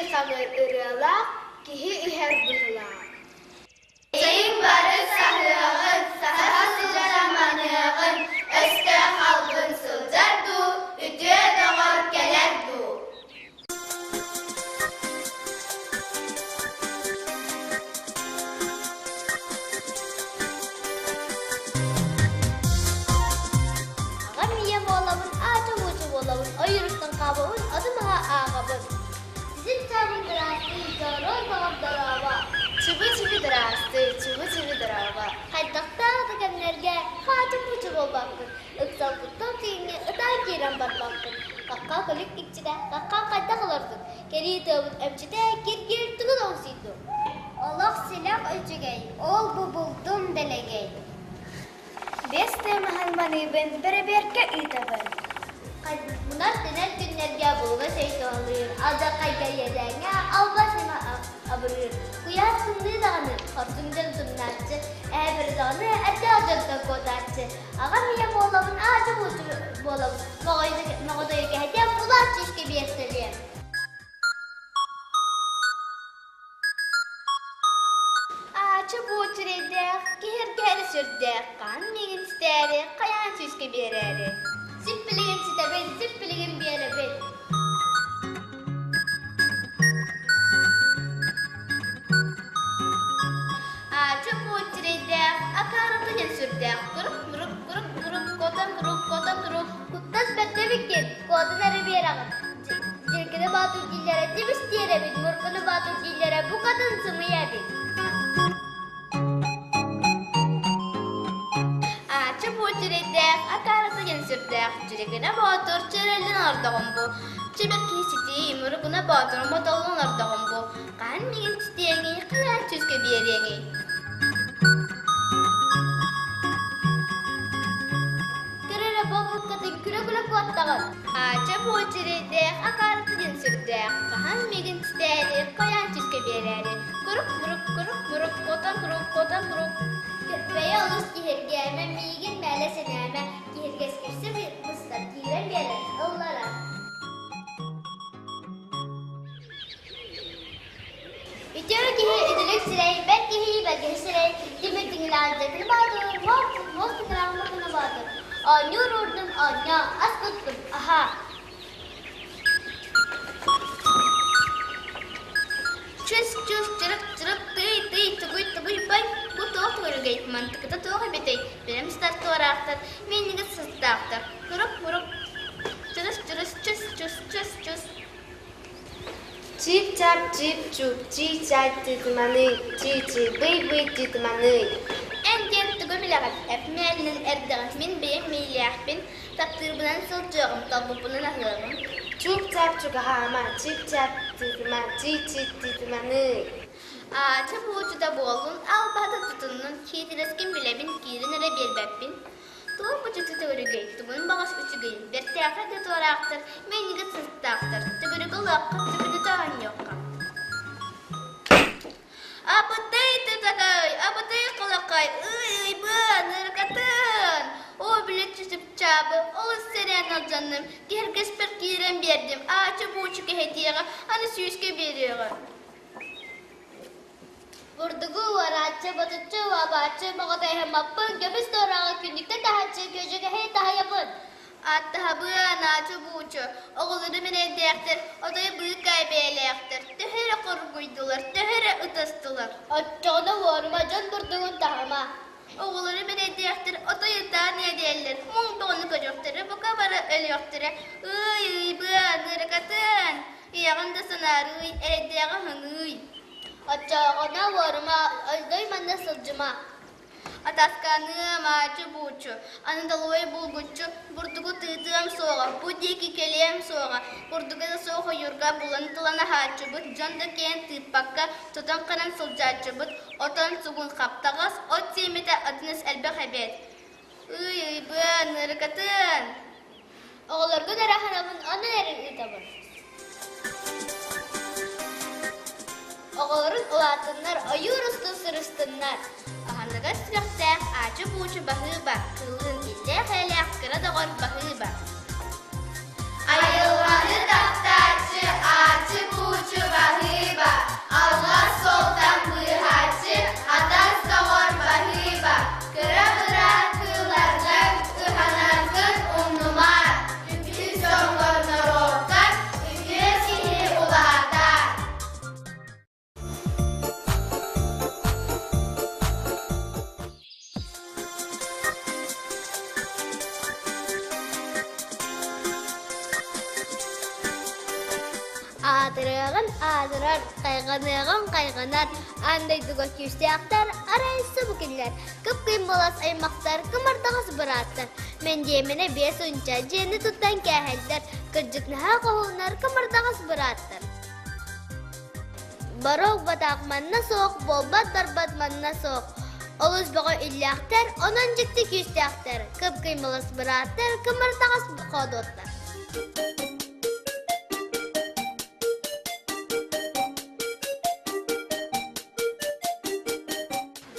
Тимир-хамыр ырыалаах, киһи иһэр быһыылаах. Чэйиҥ бары саһыаҕын, саһа сылдьан маныаҕын, өстөөх албын сылдьар дуу, үтүө доҕор кэлэр дуу. Аҕам ийэм буолабын, аача-уоча буолабын, ойууруттан хаабабын, оту-маһы ааҕабын. Сизин чабын ыраастыы, дьоруой баҕар дорообо. Чыбы-чыбы дыраастыы, чыбы-чыбы дорообо. Хайдахтаах да кэмнэргэ хаачы-буучу буолбаппын, ыксалбыттан тииҥҥэ ытаан киирэн барбаппын. Хахха күлүк иччитэ, хахха хайдах олордун, кэрии тыабыт эмчитэ киргиэр тугун оҥсуйдун. Олох силэх үчүгэй, ол бу булдум дэлэгэй. Биэс тыамаһын маныыбын, бэрэбиэркэ ыытабын. Мунар-тэнэр күннэргэ булугас өй туһалыыр, алдьархайга иэдээҥҥэ албас ньыма абырыыр. Куйаас тымныы даҕаны, хорсун дьон тумнааччы, эһэ даҕаны эрдээх дьонтон куотааччы. Аҕам ийэм буолабын, аачы-буучу буолабын, моҕотойу кэһэтиэм, улааччы искэ биэртэлиэм. Аача буо сирэйдээх, киһиргэһэрэ сүрдээх, хаһан миигин истээри, хайаан сүүскэ биэрээри. Сип билигин ситэбин, сип билигин биэрэбин. Аача буо сирэйдээх, акаарыта диэн сүрдээх, курук-мурук, курук-мурук, котон-мурук, котон-мурук. Куттас бэрдэ эбиккин, куотан эрэ биэрэҕин. Дьиркини баатыр дииллэрэ тибис эбит, муркуну баатыр дииллэрэ букатын сымыйа эбит. Аача буо сирэйдээх, акаарыта диэн сүрдээх, дьирикинэ боотур чөрөллөн олордоҕум бу. Чэбэр киһи ситии, мурукуна боотур мотоллон олордоҕум бу. Хаһан миигин ситиэҥий, хайаан сүүскэ биэриэҥий? Көр эрэ буолбуккатын күлэ-күлэ куоттаҕын. Аача буо сирэйдээх, акаарыта диэн сүрдээх, хаһан миигин ситээри, хайаан сүүскэ биэрээри. Курук-мурук, курук-мурук, куотан-курук, куотан-курук. Бэйэ олус киһиргээмэ, миигин мээлэ сэнээмэ, киһиргэскирсэ быстар, киирэн биэрэр, ылларар. Үтүө киһи үтүлүк сирэй, бэрт киһи бэргэһэ сирэй, тимир тиҥилээх дьэкин баатыр, муос муос тиҥилээх мукуна баатыр. Оонньуур уурдум оонньоо, ас куттум аһаа. Чус-чус, чырык-чырык, тый-тый, тугуй-тугуй бай, бу туох үөрүгэй, мантыкыта туох эбитэй, бэлэм сытар туораахтар, миинньигэс сыттаахтар, курук-мурук, чырыс-чырыс, чус-чус, чус-чус. Чип-чап, чип-чуп, чи-чай тытыманый, чи-чи, бый-бый тытыманый. Эн диэн тугу билэҕин, эпмээнинэн эрдэҕин, мин бэйэм миилээхпин, таптыырбынан сылдьыаҕым, талбыппынан аһыаҕым. Чуп-чап чугаһаама, чип-чап тытыма, чи-чи тытыманый. Аача буочута буоллун, албаһата тутуннун, хиитирэскин билэбин, киирэн эрэ биэрбэппин. Туох бучучу төгүрүгүй, тугун баҕас үчүгэй, бэртээхэй да туораахтар, мэйнигэ сыстаахтар, төгүрүгү ылыахха, төгүрүтэ оонньуохха. Апытай тытакай, апытай кылакай, ый-ыйбын, ыркатын! Оо, билэччи чыпчаабы, олус сэрээн алдьанным, киһиргэспэр киирэн биэрдим, аачы-буучу кэһэтиэҕэ, аны сүүскэ биэриэҕэ. Бурдугу уорааччы, ботуччу уобааччы, моҕотойһоммоппун, көмүс туораҕы күннүктэн таһааччы, күөдьүгэһи таһыйабын. Аттаһабыан, аачы-буучу, оҕолорум эрэйдээхтэр, отой быыкаа бэйэлээхтэр, төһө эрэ хоргуйдулар, төһө эрэ ытастылар. Оччоҕуна уорума, дьон бурдугун таһыма. Оҕолорум эрэйдээхтэр, отой ытаан иэдэйэллэр, муҥ бөҕөнү көрүөхтэрэ, бука бары өлүөхтэрэ. Ыый-ыйбыан, ырыкатын, ийэҕин да санаарыый, эрэйдээҕи аһыныый. Оччоҕуна уорума, өлдөй манна сылдьыма. Атасканыам, аачы-буучу, аны долуой булгуччу, бурдугу тыытыам суоҕа, бу диэки кэлиэм суоҕа, бурдуга да суох ойуурга булан тылан аһааччыбыт, дьон да киэн тыыппакка, тутан-ханан сылдьааччыбыт, отон сугун хаптаҕас, от сиэмэтэ атын ас элбэх эбээт. Ый-ыйбыан, ырыкатын! Оҕолоргун эрэ аһарабын, онон эрэ ыытабын. Оҕолорун улаатыннар, ойуур устун сырыстыннар. Аһыныгас сүрэхтээх аачы-буучу баһыыба, кылыын иллээх-эйэлээх кыра доҕор баһыыба. Айылҕаны таптааччы аат. Ааччы-буучу баһыыба, алҕас суолтан быыһааччы, атас доҕор баһыыба, кыра быраат кыылларгар кыһанаргын умнума, үгүс дьоҥҥор норуоккар үтүө киһи улаатаар. Аатырыаҕын аатырар, хайҕаныаҕын хайҕанар, аан дойдуга күүстээхтэр, арай субу кинилэр, кып-кыйм буолас аймахтар, кымардаҕас бырааттар, мэндиэмэнэ 50 дьиэни туттан кээһэллэр, кырдьык наһаа хоһууннар, кымардаҕас бырааттар. Боруок батаах манна суох, буолбат барбат манна суох. Олус бөҕө иллээхтэр, онон дьикти күүстээхтэр, кып-кыймалас бырааттар, кымырдаҕас хоодуоттар.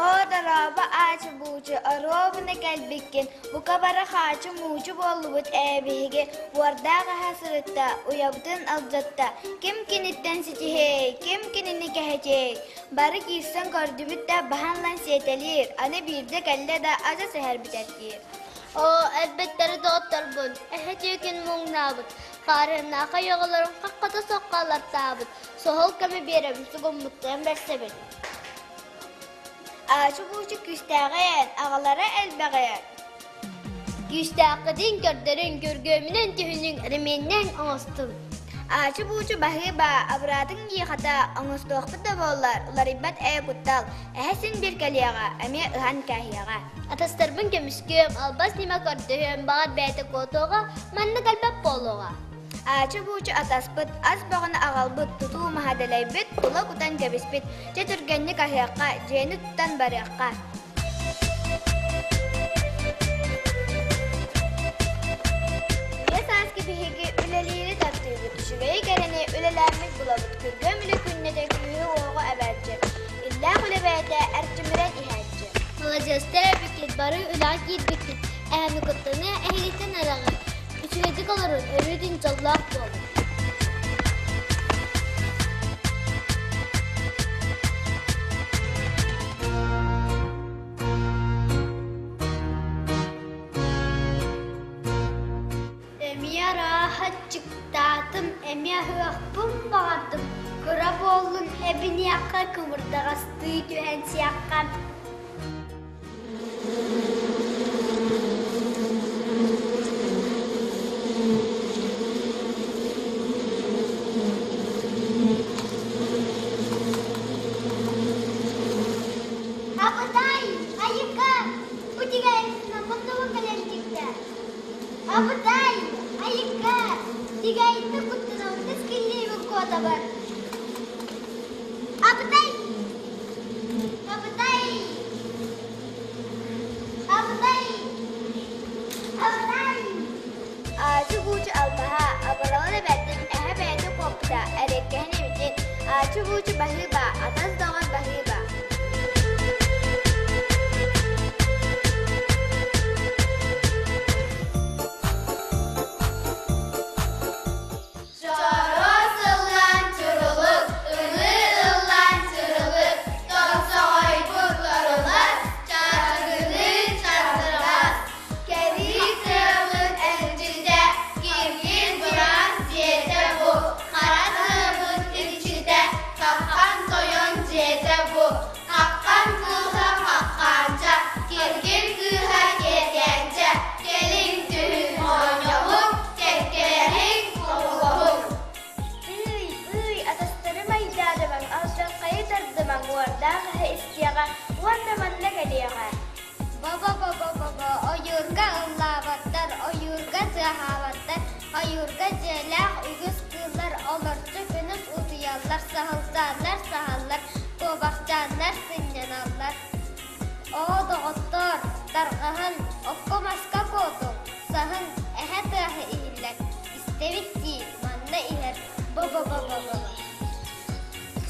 Оо, дорообо, аачы-буучу, оруобуна кэлбиккин, бука бары хаачы-муучу буоллубут ээ биһиги, уордаах аһа сырытта, уйабытын алдьатта, ким киниттэн ситиһиэй, ким кинини кэһэтиэй? Бары киирсэн көрдүбүт да баһан ылан сиэтэлиир, аны биирдэ кэллэ да адьас эһэрбитэргиир. Оо, элбэттэри доҕотторбун, эһэ түөкүн муҥнаабыт, хаарыаннаах айаҕаларын хаххата соххолортаабыт, суһал көмө биэрэбин, сугуммуттарын бэрсэбин. Аачы-буучу күүстээҕин, аҕалара элбэҕин. Күүстээххитин көрдөрүҥ, күргүөмүнэн түһүнүҥ, ремиэннээн оҥостуҥ. Аачы-буучу баһыыба, абыраатыҥ дии хата, оҥостуохпут да буоллар, уларыйбат ээ куттал, эһэ син биир кэлиэҕэ, эмиэ ыһан кээһиэҕэ. Атастарбын көмүскүөм, албас ньыма көрдөһүөм, баҕар бэйэтэ куотуоҕа, манна кэлбэт буолуоҕа. Аачы-буучу атаспыт, ас бөҕөнү аҕалбыт, тутуу маһа дэлэйбит, тула кутан кэбиспит, чэ түргэнник аһыахха, дьиэни туттан барыахха. Үйэ сааскы биһиги үлэлиири таптыыбыт, үчүгэйи кэрэни үлэлээммит булабыт, күргүөм үлэ күннэтэ күүһү-уоҕу эбээччи, иллээх үлэ бэйэтэ эрчимирэн иһээччи. Маладьыастар эбиккит, бары үлэҕэ киирбиккит, эһэни куттаныа эһигиттэн араҕар. Үчүгэйдик олорун, өрүүтүн дьоллоох буолун. Эмиэ арааһа чыктаатым, эмиэ аһыахпын баҕардым, кыра буоллун эбиниэххэ кымырдаҕастыы түһэн сиэххэ. Абытай, айыка, бу тигээйитинэн муннубун кэлэн тиктэ. Абытай, айыка, тигээйиттэн куттанабын тэскиллиибин куотабын. Абытай, Абытай! Абытай! Абытай! Аачы-буучу албаһа, абыралын эбэрдик эһэ бэйэтэ куоппута, эриэккэһин эбитин, аачы-буучу баһыыба, атас доҕор баһыыба. Чоро сыллаан чурулук, ымыы ыллаан чырылык, тоҥсоҕойбут торулас, чаргыныы чардырҕас, кэрии тыабыт эмчитэ, киргиз бураан дьиэтэ бу, хара тыабыт иччитэ, хаххан тойон дьиэтэ бу, хаххан кыыһа хаххаанча, киргил кыыһа киэргээнчэ, кэлиҥ түһүн оонньоһуҥ, кэккэлэһиҥ, хоһулаһуҥ. Тыый, ый, атастарым айдаадымаҥ, алдьархайы тардымаҥ, уордаах эһэ истиэҕэ уонна манна кэлиэҕэ. Баба-баба-баба, ойуурга ыллаабаттар, ойуурга тыаһаабаттар, ойуурга дьиэлээх үгүс кыыллар олорчу күнүс утуйаллар, саһылчааннар саһаллар, куобахчааннар сынньаналлар. Оо, доҕоттоор, тарҕаһын, окко-маска куотуҥ, саһын, эһэ тыаһа иһиллэр, истэбит дии, манна иһэр, бо-бо-бо-бо-бо.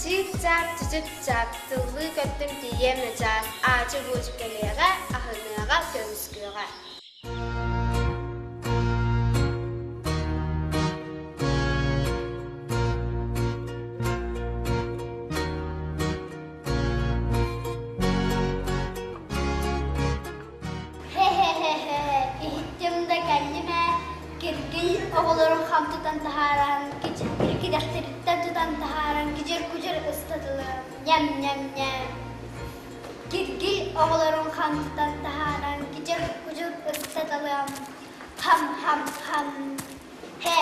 Чыып-чаап, чычып-чаап, тыллыы көттүм тиийиэм начаас, аачы-буучу кэлиэҕэ, аһыныаҕа, көмүскүөҕэ. тутан таһааран, кидэхтэриттэн тутан таһааран кидьир-кудьур ыстатылар, ньэм-ньэм-ньэм. Киргил оҕолорун хам тутан таһааран кидьир-кудьур ыстаталыам, хам-хам-хам. Һэ,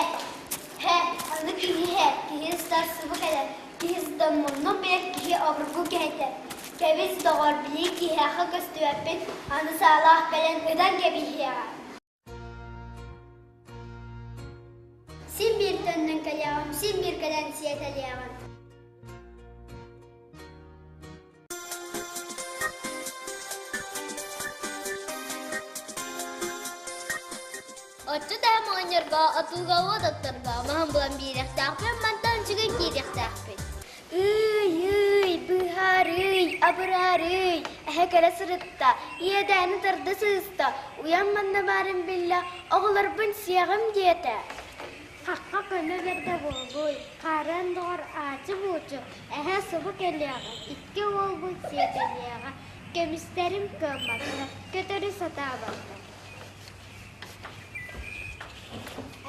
һэ, аны киһи һэ, киһи ыстар субу кэлэр, киһи ыстан муннун билэр киһи обургу кэһэтэр. Кэбис, доҕор, билии киһиэхэ көстүбэппин, аны саалаах кэлэн ытан кэбиһиэҕэ. Син биир төннөн кэлиэҕим, син биир кэлэн сиэтэлиэҕим. Оччо таһым оҕонньорго отууга уот отторго маһын булан биэриэхтээхпин, мантан үчүгэй киириэхтээхпин. Ыый-ыый, быыһаарыый, абыраарыый, эһэ кэлэ сырытта, иэдээни тарда сыыста, уйан манна баарын биллэ, оҕолорбун сиэҕим диэтэ. Хахха көмө бэрдэ буолуй, хаарыан доҕор аачы-буучу, эһэ субу кэлиэҕэ, икки уолбун сиэтэлиэҕэ, көмүстэрим кыамматтар, көтөрү сатаабаттар.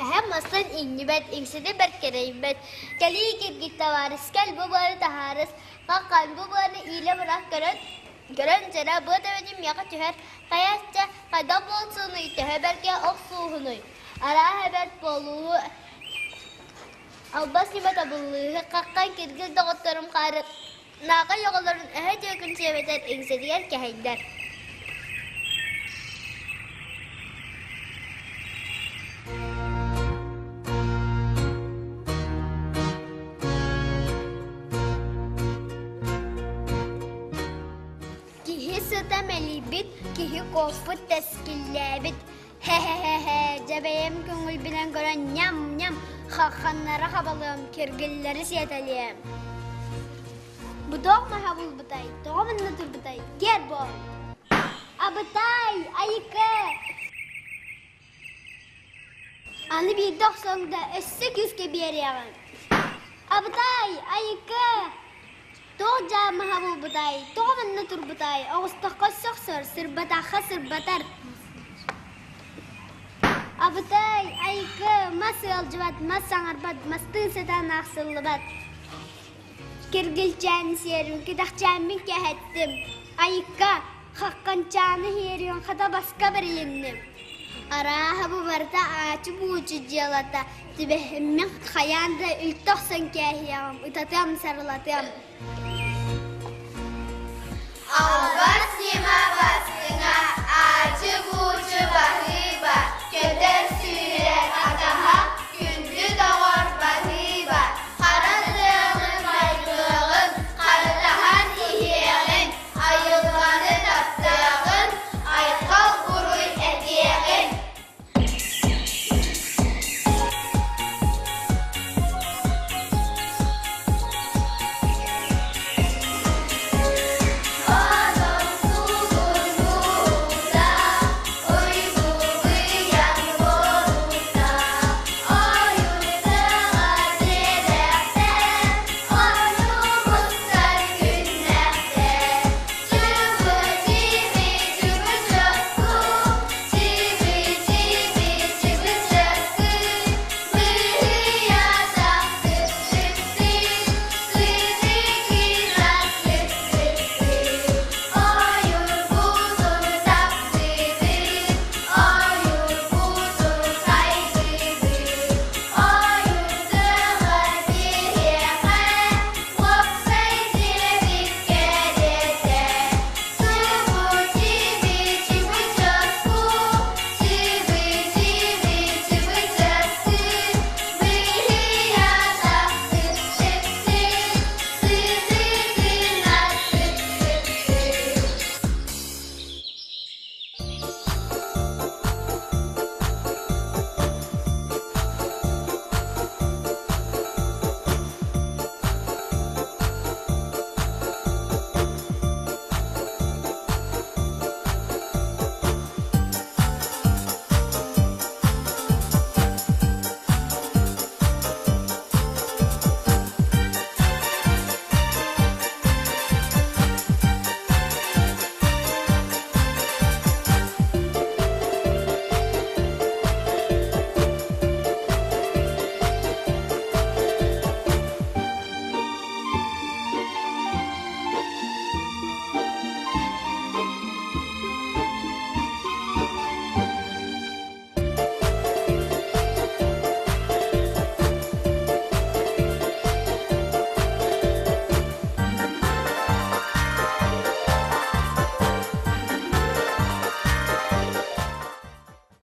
Эһэм мастан иҥнибэт, иҥсэтэ бэрт кэрэйбэт. Кэлии киргит табаарыс, кэл бу быаны таһаарыс, хаххан бу быаны иилэ бырах көрөн, көрөн дьэрэ быа төбөтүн миэхэ түһэр, хайа чэ, хайдах буолсунуй, төһө бэркэ охсууһунуй, арааһа бэрт буолууһу, албас ньыма табыллыыһы, хаххан киргил доҕотторум хаары, наакай оҕолорун эһэ түөкүн сиэбэтэр иҥсэтигэр кэһэйдэр. Киһи сыта мэлийбит, киһи куоппут тэскиллээбит. Хэ-хэ-хэ, дьэ бэйэм көҥүлбүнэн көрөн ньам-ньам хахханнара хабалыам, киргиллэри сиэтэлиэм. Бу туох маһа булбутай, тоҕо манна турбутай, киэр буол! Абытай, айыкы! Аны биирдэ охсон да өссө күүскэ биэриэҕим. Абытай, айыкы! Туох дьаамаһа булбутай, тоҕо манна турбутай, оҕустахха сөхсөр, сырбатахха сырбатар. Абытай, айыкы, мас ыалдьыбат, мас саҥарбат, мастыын сатаан аахсыллыбат. Киргилчээн сиэрим, кэтэхчээммин кэһэттим. Айыкка, хахханчааны иһиэриэн хата баска бэрилинним. Арааһа бу барыта аачы-буучу дьыалата, түбэһиммин хайаан да үлтү охсон кээһиэҕим, ытатыам, сарылатыам.